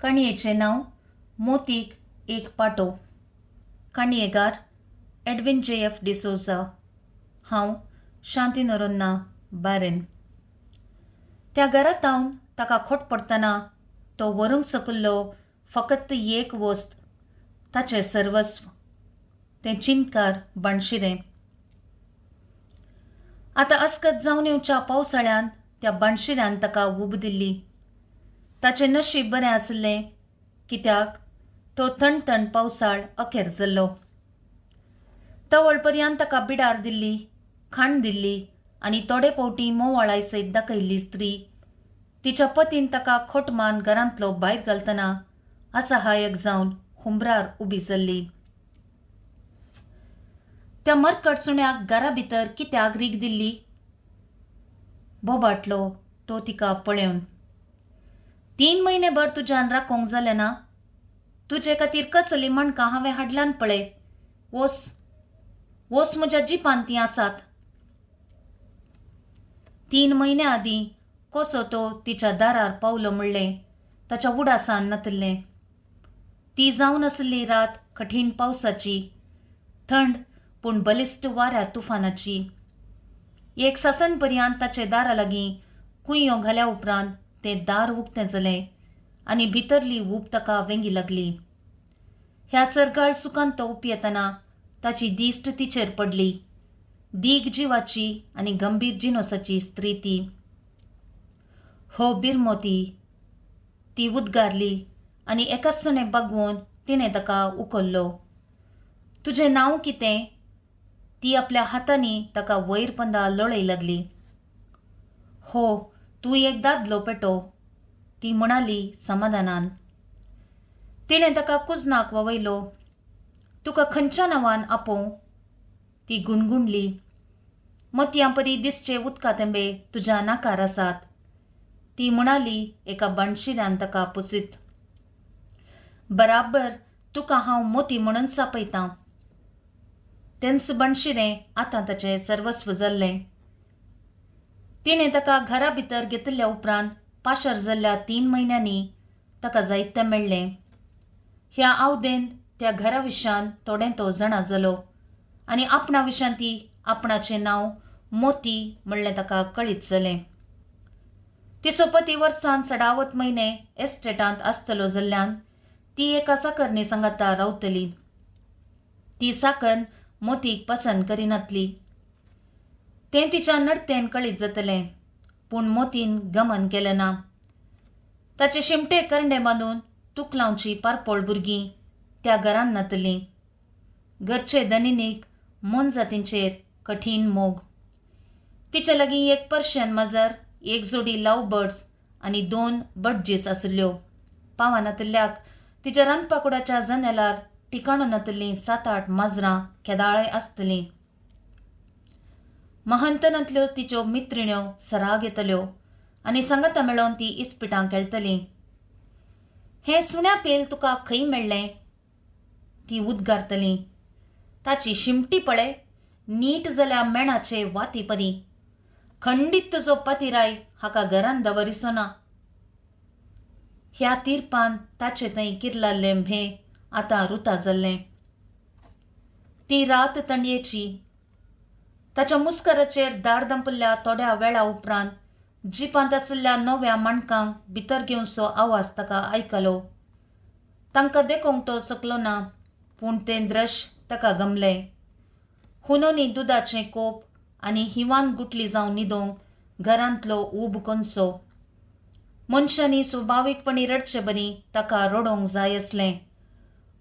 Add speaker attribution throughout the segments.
Speaker 1: काणयेचें नांव मोतीक एक पाटो. काणयेगार एडविन जे एफ डिसोजा. हांव शांती नोरोन्ना बारेन. त्या घरांत ताका खोट पडटना तो व्हरूंक सकल्लो फकत एक वस्त, ताचें सर्वस्व, तें चिंतकार बाणशिरें. आतां अस्कत जावन येवच्या पावसाळ्यांत त्या बाणशिऱ्यान ताका ऊब दिल्ली. ताचें नशीब बरें आसलें, कित्याक तो थंड पावसाळ अखेर जाल्लो. तवळ पर्यंत ताका बिडार दिल्ली, खाण दिल्ली आनी थोडे फावटी मोवाळाय सयत दाखयल्ली स्त्री तिच्या पतीन ताका खोटमान घरांतलो भायर घालतना असहायक जावन हुंबरार उबी जाल्ली. त्या मरकट सुण्याक घरा भितर कित्याक रीग दिल्ली? बोबाटलो तो तिका पळोवन. 3 म्हयने भर तुज्यान राखोंक जालें ना? तुजे खातीर कसली माणकां हांवें हाडल्यान पळय. वोस वोस म्हज्या जिपान तीं आसात. 3 म्हयन्या आदीं कसो तो तिच्या दारार पावलो म्हणलें ताच्या उडासान नातिल्लें. ती जावन आसली रात कठीण पावसाची, थंड पूण बलिश्ट वाऱ्या तुफानाची. एक सासण पर्यंत ताचे दारा लागीं कुंयो घाल्या उपरांत तें दार उक्तें जालें आनी भितरली ऊब ताका वेंगी लागली. ह्या सरगाळ सुखांत तो उपयेतना ताची दिश्ट तिचेर पडली. दीग जिवाची आनी गंभीर जिनोसाची स्त्री ती. हो बिरमोती, ती उद्गारली आनी एकाच बागवोन तिणें ताका उखल्लो. तुजें नांव कितें? ती आपल्या हातांनी ताका वयर पंदा लळय लागली. हो, तूं एक दादलो पेटो, ती म्हणाली समाधानान. तिणें ताका कुजनाक वावयलो. तुका खंयच्या नांवान आपोवं? ती गुणगुणली. मोतयां परी दिसचे उदका तेंबे तुज्या नाकार आसात, ती म्हणाली एका बाणशिऱ्यान ताका पुसीत. बराबर तुका हांव मोती म्हणून सापयतां. तेंच बाणशिरें आतां ताचें सर्वस्व जाल्लें. तिणें ताका घरा भितर घेतिल्ल्या उपरांत पाशार जाल्ल्या 3 म्हयन्यांनी ताका जायतें मेळ्ळें. ह्या आवदेन त्या घरा विशयान थोडें तो जाणा जालो आनी आपणा विशयान ती आपणाचें नांव मोती म्हणलें ताका कळीत जालें. तिचो पती वर्सान चडावत म्हयने एस्टेटांत आसतलो जाल्ल्यान ती एका साकरणी सांगाता रावतली. ती साकर मोतीक पसंत करिनातली. तें तिच्या नडतेन कळीत जातलें, पूण मोतीन गमन केलें ना. ताचे शिमटे करंडे बांदून तुकलांवची पारपोळ भुरगीं त्या घरान नातलीं. घरचे दनिनीक मोनजातींचेर कठीण मोग. तिचे लागीं एक पर्शियन माजर, एक जोडी लव बर्ड्स आनी 2 बडजीस आशिल्ल्यो. पावनातिल्ल्याक तिच्या रांदपाकुडाच्या जनेलार ठिकाणो नातिल्लीं 7-8 माजरां केदाळय आसतलीं. महंतनांतल्यो तिच्यो मित्रिण्यो सराग येतल्यो आनी सांगाता मेळोवन ती इस्पिटां खेळटलीं. हें सुण्या पेल तुका खंय मेळ्ळें? ती उद्गारतली. ताची शिमटी पळय, नीट जाल्या मेणाचे वाती परी. खंडीत तुजो पतिराय हाका घरान दवरिसो ना. ह्या तिरपान ताचे थंय किर्लाल्लें भें आतां रुता जाल्लें. ती रात थंडयेची. ताच्या मुस्कराचेर दार दांपल्ल्या थोड्या वेळा उपरांत जिपांत आशिल्ल्या नव्या माणकांक भितर घेवचो आवाज ताका आयकलो. तांकां देखूंक तो शकलो ना, पूण तें दृश्य ताका गमलें. हुनोनी दुदाचें कोप आनी हिवान गुटली जावन न्हिदोंक घरांतलो ऊब कोनसो. मनशांनी स्वभावीकपणी रडचे बरी ताका रडोवंक जाय आसलें,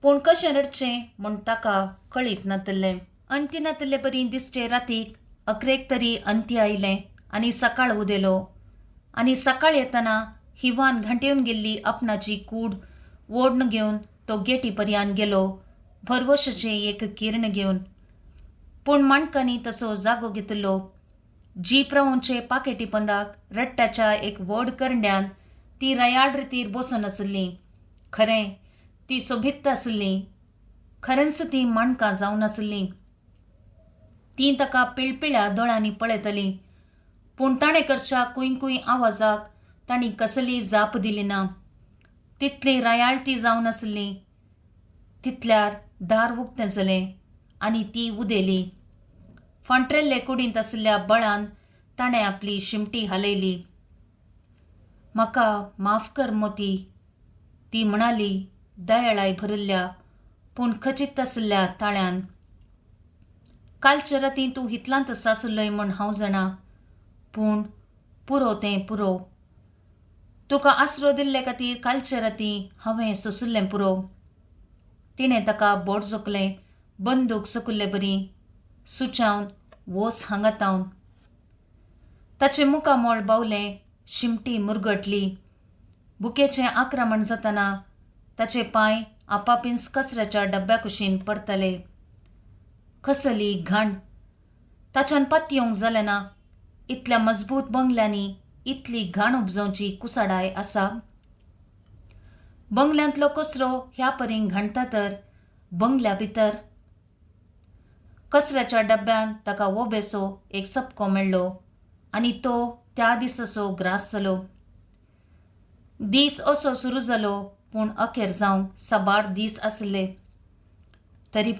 Speaker 1: पूण कशें रडचें म्हूण ताका कळीत नातिल्लें. अंती नातिल्ले परी दिसचे रातीक अकरेक तरी अंती आयलें आनी सकाळ उदेलो. आनी सकाळ येतना हिवान घांटेवन गेल्ली आपणाची कूड ओडून घेवन तो गेटी पर्यान गेलो, भरवशाचें एक किर्ण घेवन. पूण माणकांनी तसो जागो घेतिल्लो. जीप रावोवचे पाकेटी पंदाक रट्ट्याच्या एक व्हड करंड्यान ती रयाळ रितीर बसून आसली. खरें ती सोबीत आसली, खरेंच ती माणकां जावन आसलीं. तीं ताका पिळपिळ्या दोळ्यांनी पळयतलीं, पूण ताणें करच्या कुंय कुंय आवाजाक तांणी कसली जाप दिली ना. तितली रायाळती जावन आसली. तितल्यार दार उक्तें जालें आनी ती उदेली. फांट्रेल्ले कुडींत आशिल्ल्या बळान ताणें आपली शिमटी हालयली. म्हाका माफ कर मोती, ती म्हणाली दयाळाय भरिल्ल्या पूण खचीत आशिल्ल्या ताळ्यान. कालचे राती तूं हितलांतच आसलोय म्हूण हांव जाणा, पूण पुरो तें पुरो. तुका आसरो दिल्ले खातीर कालचे राती हांवें सोंशिल्लें पुरो. तिणें ताका बोट जोखलें, बंदूक सोकिल्ले बरी सुचावन वोस हांगातावन. ताचें मुखामळ बावलें, शिमटी मुरगटली. भुकेचें आक्रमण जातना ताचे पांय आपापींच कचऱ्याच्या डब्या कुशीन परतले. कसली घाण! ताच्यान पातयेवंक जालें ना. इतल्या मजबूत बंगल्यांनी इतली घाण उपजोवची कुसाडाय आसा? बंगल्यांतलो कचरो ह्या परीन घाणटा तर बंगल्या भितर. कचऱ्याच्या डब्यांत ताका वोबेसो एक सपको मेळ्ळो आनी तो त्या दिसाचो ग्रास जालो. दीस असो सुरू जालो, पूण अखेर जावंक साबार दीस आसले. तरी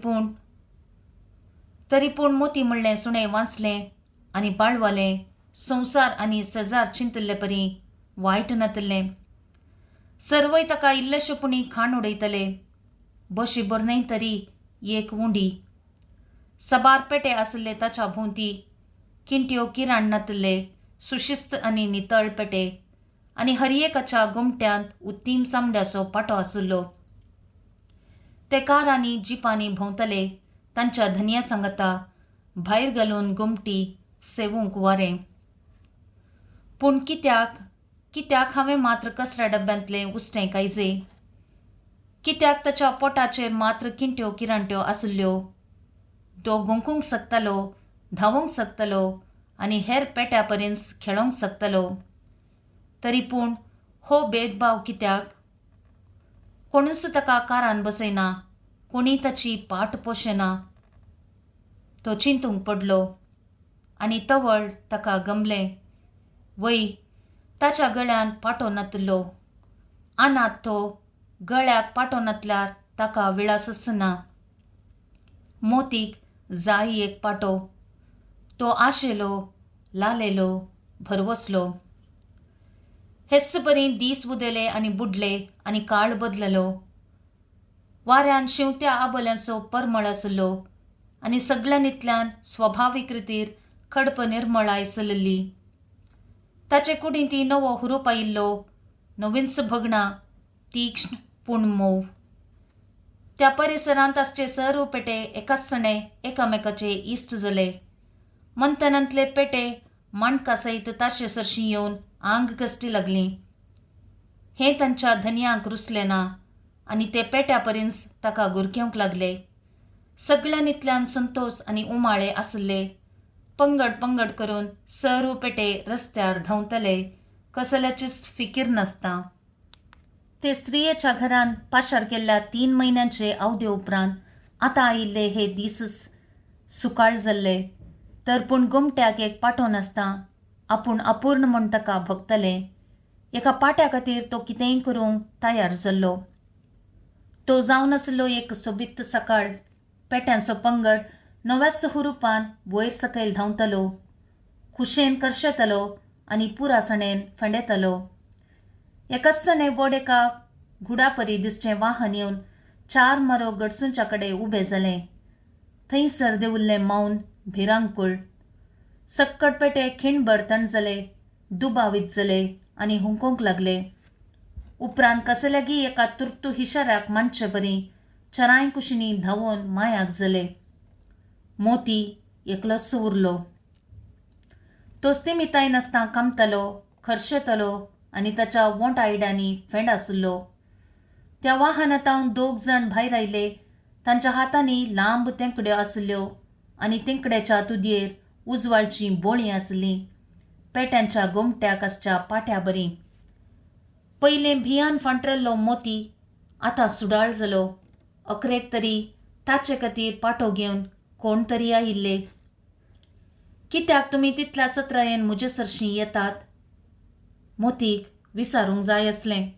Speaker 1: पूण मोती म्हणलें सुणें वांचलें आनी बाळवालें संवसार आनी शेजार चिंतिल्ले परी वायट नातिल्लें. सर्वय ताका इल्लेशे पुणी खाण उडयतले, बशी भर न्हय तरी एक उंडी. साबार पेटे आशिल्ले ताच्या भोंवती, किंट्यो किराण नातिल्ले सुशिस्त आनी नितळ पेटे आनी हर एकाच्या गोमट्यांत उत्तीम चामड्याचो पाटो आशिल्लो. ते कारांनी जिपांनी भोंवतले तांच्या धनया सांगाता, भायर घालून गोमटी सेवूंक वारें. पूण कित्याक कित्याक हांवें मात्र कचऱ्या डब्यांतलें उश्टें कायजे? कित्याक ताच्या पोटाचेर मात्र किंट्यो किरांट्यो आशिल्ल्यो? तो गोंकूंक शकतालो, धांवूंक शकतालो आनी हेर पेट्या परींच खेळोंक शकतालो. तरी पूण हो भेदभाव कित्याक? कोणूच ताका कारान बसयना, कोणी ताची पाट पोशेना. तो चिंतूंक पडलो आनी तवळ ताका गमलें, वय ताच्या गळ्यान पाटो नातिल्लो. आनात तो गळ्याक पाटो नातल्यार ताका विळासच ना. मोतीक जाय एक पाटो. तो आशेलो, लालेलो, भरवसलो. हेच बरी दीस उदेले आनी बुडले आनी काळ बदललो. वाऱ्यान शिंवत्या आबोल्यांचो परमळ आसलो आनी सगळ्यांनीतल्यान स्वभावीक रितीर खडप निर्मळाय चलली. ताचे कुडींत नवो हुरूप आयिल्लो, नवींच भगणां, तीक्ष्ण पूण मोव. त्या परिसरांत आसचे सर्व पेटे एकाच सणे एकामेकाचे इश्ट जाले. मंथनांतले पेटे माणका सयत ताचे सरशीं येवन आंग कश्टी लागली. हें तांच्या धनयांक रुचलें ना आनी ते पेट्या परींच ताका गुरखेवंक लागले. सगळ्यांनीतल्यान संतोश आनी उमाळे आसले. पंगड पंगड करून सर्व पेटे रस्त्यार धांवतले, कसल्याचीच फिकीर नासता. ते स्त्रियेच्या घरान पाशार केल्ल्या 3 म्हयन्यांचे अवधे उपरांत आतां आयिल्ले हे दीसच सुकाळ जाल्ले. तर पूण गोमट्याक एक पाटो नासता आपूण अपूर्ण म्हूण ताका भोगतलें. एका पाट्या खातीर तो कितेंय करूंक तयार जाल्लो. तो जावन आसलो एक सोबीत सकाळ. पेट्यांचो पंगड नव्याच हुरुपान वयर सकयल धांवतलो, खुशेन करशेतलो आनी पुरासणेन फेंडेतलो. एकाच व्हड एका घुडापरी दिसचें वाहन येवन 4 मारो गडसूंच्या कडेन उबें जालें. थंयसर देंवल्लें मौन भिरांकूळ. सक्कड पेटे खिणभर तणजले, दुबावीत जाले आनी हुंकोंक लागले. उपरांत कसल्यागी एका तुर्तू हिशाऱ्याक मानचे बरी चरांय कुशींनी धांवून मायाक जाले. मोती एकलोच उरलो. तो स्तिमिताय नासतना कामतालो, खर्शेतालो आनी ताच्या वोंट आयड्यांनी फेंड आसलो. त्या वाहनांत 2 जाण भायर आयले. तांच्या हातांनी लांब तेंकड्यो आसल्यो आनी तेंकड्याच्या तुदयेर उजवाळची बोळीं आसलीं, पेट्यांच्या गोमट्याक आसच्या पाट्या बरी. पयलें भियान फांटरेल्लो मोती आतां सुडाळ जालो. अकरेक तरी ताचे खातीर पाटो घेवन कोण तरी आयिल्ले. कित्याक तुमी तितल्या सत्रायेन म्हजे सरशीं येतात? मोतीक विचारूंक जाय आसलें.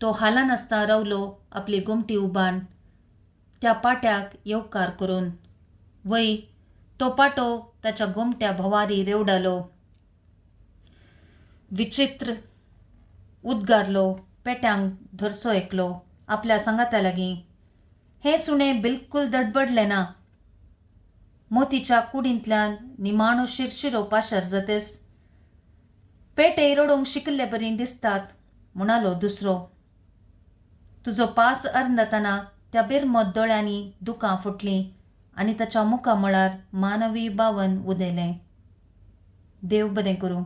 Speaker 1: तो हालनासतना रावलो आपली गोमटी उबान त्या पाट्याक येवकार करून. वय, तो पाटो ताच्या गोमट्या भोवारी रेवडालो. विचित्र, उद्गारलो पेट्यांक धरसो एकलो आपल्या सांगाता लागीं. हें सुणें बिलकूल दडबडलें ना. मोतीच्या कुडींतल्यान निमाणो शिरशिरो पाशार जातेस पेटे रडोवंक शिकिल्ले बरी दिसतात, म्हणालो दुसरो. तुजो पास अर्दतना त्या बिरमत दोळ्यांनी दुकां फुटलीं आनी ताच्या मुखामळार मानवी बावन उदेलें. देव बरें करूं.